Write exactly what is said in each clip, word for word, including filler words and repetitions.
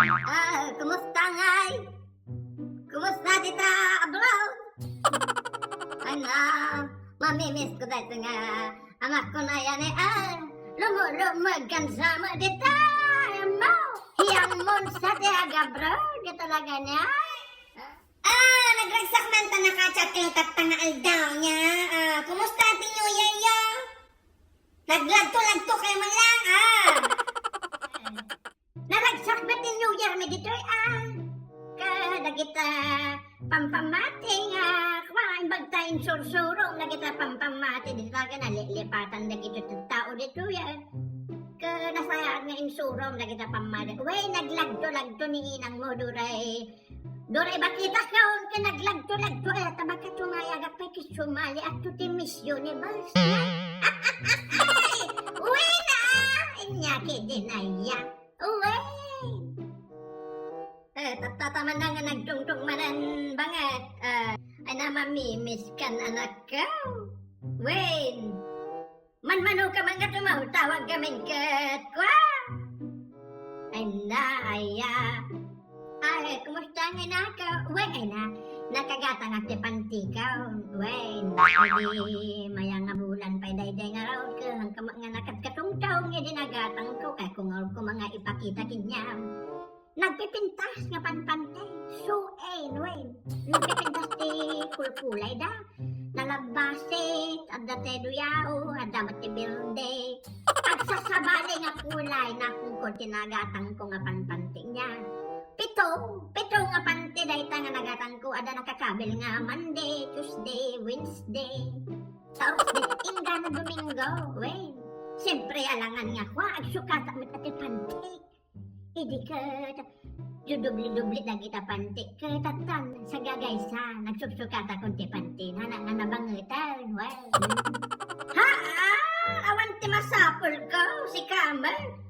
Ah, kumusta ngay? Kumusta dita abroad? Ay na, mamimiss ko dayta nga anak ko na yan eh. Ah, lumo-lumog kan sama dita. Ay mo, hiyang monsa ti agabroad. Nga talaga niya. Ah, nagragsak man ta naka-chat kayo tatta nga aldaw niya. Ah, kumusta ti New Year yo? Naglagto-lagto kayo man lang, ah. Naragsak met ti New Year mi ditoy, ah. Kadagita pampamati nga, kua, imbag ta insursurom dagita pampamati, dita nga nalilipatan dagiti tattao ditoy, ah. Ka nasayaat nga insurom dagita pammati. Wey, naglagto-lagto ni inang mo, duray. Duray bakita kaon, ka naglagto-lagto, ay, ata baka tumayagak pay ket sumali ato ti Miss Universe. Wey na, inya ki dinaya. Wey. Eh, tattataman na nga nagtungtong manen bangat. Eh, ay na mamimiss kan anak ko. Wen. Manmano ka man nga tumawag-tawag kami ket kua. Ay na, aya. Ay, kumusta nga naka? Wen, ay na. Nakagatangak ti pantikaw. Wen, idi mayat nga bulan pay daydiay nga raod ko, hangka nga nakatkatungtong, idi nagatangko, kay kung nga ipakita kaniam. Nagpipintas nga panpanti. Suay, wen. Nagpipintas ti kulkulay da. Nalabbasi, adda ti duyao, adda met ti berde. Agsasabali nga kulay, nakungko ti nagatangko nga panpanti niya. Pito, pito nga panti dayta nga nagatangko, adda nakakabil nga Monday, Tuesday, Wednesday, Thursday, inggana Domingo, wen. Siyempre, alangan nga kua, agsukatak met ti panti. Idi ket, dudubli-dubli dagita panti ket tattan, sagagaysa, nagsuksukatakon ti panti, nana nga nabangetan, wen. Haa! Awan ti masapulko, sika met.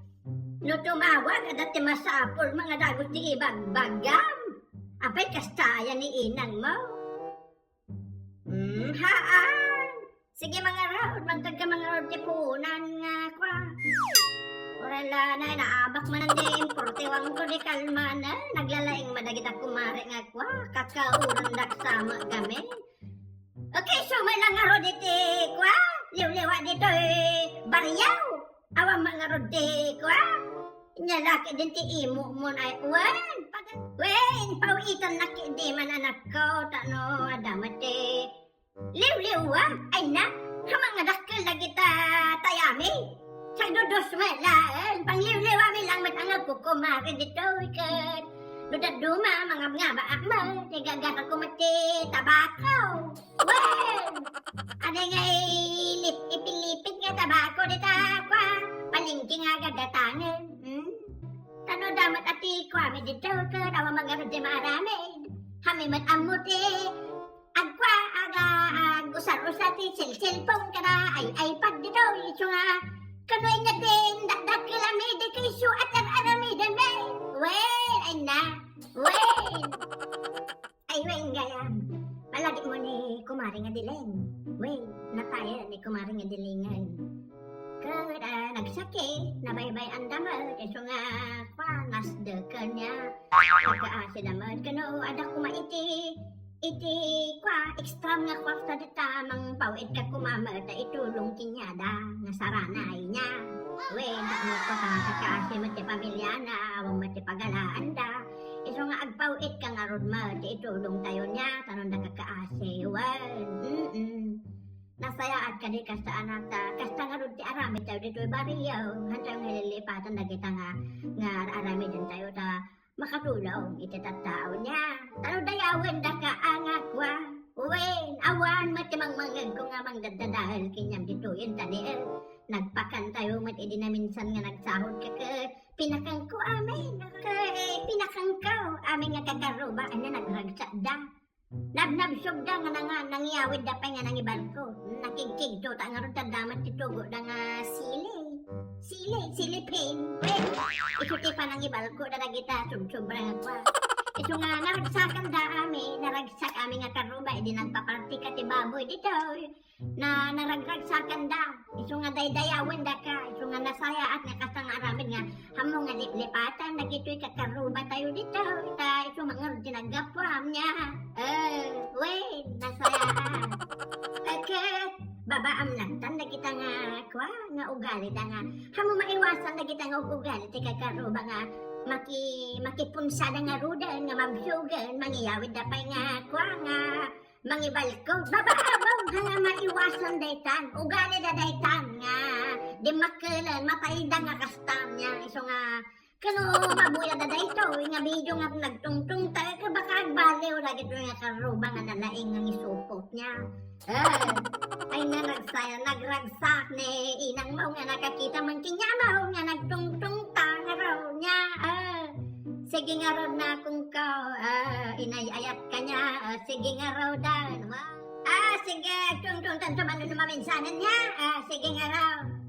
No tumawag, adda ti masapulmo nga dagus ti ibagbagam. Apay, kasta aya ni inangmo? Hmm, haan. Sige, mangarud, mangtagka mangarud ti puonan nga kua. Uray la, naabak manen ti importiwangko di kalman, eh. Naglalaing met dagita kumare nga kua, kakaurendak sa met gamin. Okay, so met la ngarud iti kua, liwliwa ditoy barrio. Awan met ngarud ti kua. Inya la ket din ti imomon ay, wen, pag-, wen, pawitan na ket di man anakko, tano, adda met ti liwliwa, ay na, haan nga dakkel dagita tayami. Sagdudos met laeng, pangliwliwami lang met ang agkukumari ditoy ket. No dadduma, mangabngaba ak met, igagata ko met ti tabako. Wen! Ania nga ilip-, ipilipit nga tabako dita, kua, palengke nga agadatangen. Hmm? Tano da met a ti kuami dita, ket awan met ngarud ti maaramid. Hami met ammo ti agkua, aga, agusar-usar ti cell-, cellphone kada ay iPad dita, isu nga, kano inya ti dakdakkel a media kaysu a ar-aramiden met. Wen, ay na. Wen! Ay, wen gayam. Palagipmo ni Kumare nga Dileng. Wen, natayen ni Kumare nga Dilingen. Ket, ah, nagsakit, nabaybay-anda met, isu nga, kua, nasdeken niya. Nagkaasida met, kano, adda koma iti, iti, kua, extra nga kwarta dita, mangpaw-itka koma met, ta itulong kaniada, nga saranay niya. Wen, tapno kua, kakaasi met ti pamiliana, awan met ti pagalaanda. Isu nga agpaw-itka ngarud met ti itulongtayo niya, ta no dakakaasi, wen, mm-mm. Nasayaat kadi kasta, anak, ta kasta ngarud ti aramidtayo ditoy barrio. Hantayo nga lilipatan dagita nga, nga ar-aramidentayo ta makatulong iti tattao niya. Ta no dayawendaka a nga kua, wen, awan met ti mangmangegko nga mangdaddadael kaniam ditoy, inta ni, eh, nagpakantayo met idi naminsan nga nagsahod ka ket pinakangko amin. Kay pinakangko amin nga kakarruba, ania, nagragsakda. Nabnabsogda nga nanga-, nangiyawidda pay nga nangibalko. Nakigkigto ta ngarud ta damat ti tugoda nga sili. Sili, silipin. Wen, isu ti panangibalko da dagita subsobra nga kua. Isu nga naragsakanda amin, naragsak amin nga karruba idi nagpapartika ti baboy ditoy. na naragragsakanda. Isu nga daydayawendaka, isu nga nasayaat nga kasta nga aramid nga, ammo nga liplipatan dagitoy kakarruba tayo ditoy, ta isu mangngeg ti naggapuam nia. Eh, wen, nasayaat. Ket, babaam latta dagita nga, kua, nga ugalida nga, ammo maiwasan dagita nga ugali ti kakarruba nga, maki-, makipunsada ngaruden nga mabsugen, mangiyawidda pay nga, kua, nga, mangibalko. Babaam nga maiwasan daytan. Ugalida daytan nga dimmakkelen, matayda nga kastam nia. Isu nga, kano mabuyada daytoy nga video nga nagtungtungta, ket baka agbaliw dagitoy nga karruba nga nalaing nga isupot nia. Eh, ay nga nagsaya-, nagragsak ni inangmo nga nakakita man ken ni ammo nga nagtungtungta ngarud nia. Eh, sige ngarud, nakungko, ah, inay-ayatka nia. Ah, sige ngaruden. Wa-, ah, sige, agtungtungtanto man no maminsanen nia. Ah, sige ngarud.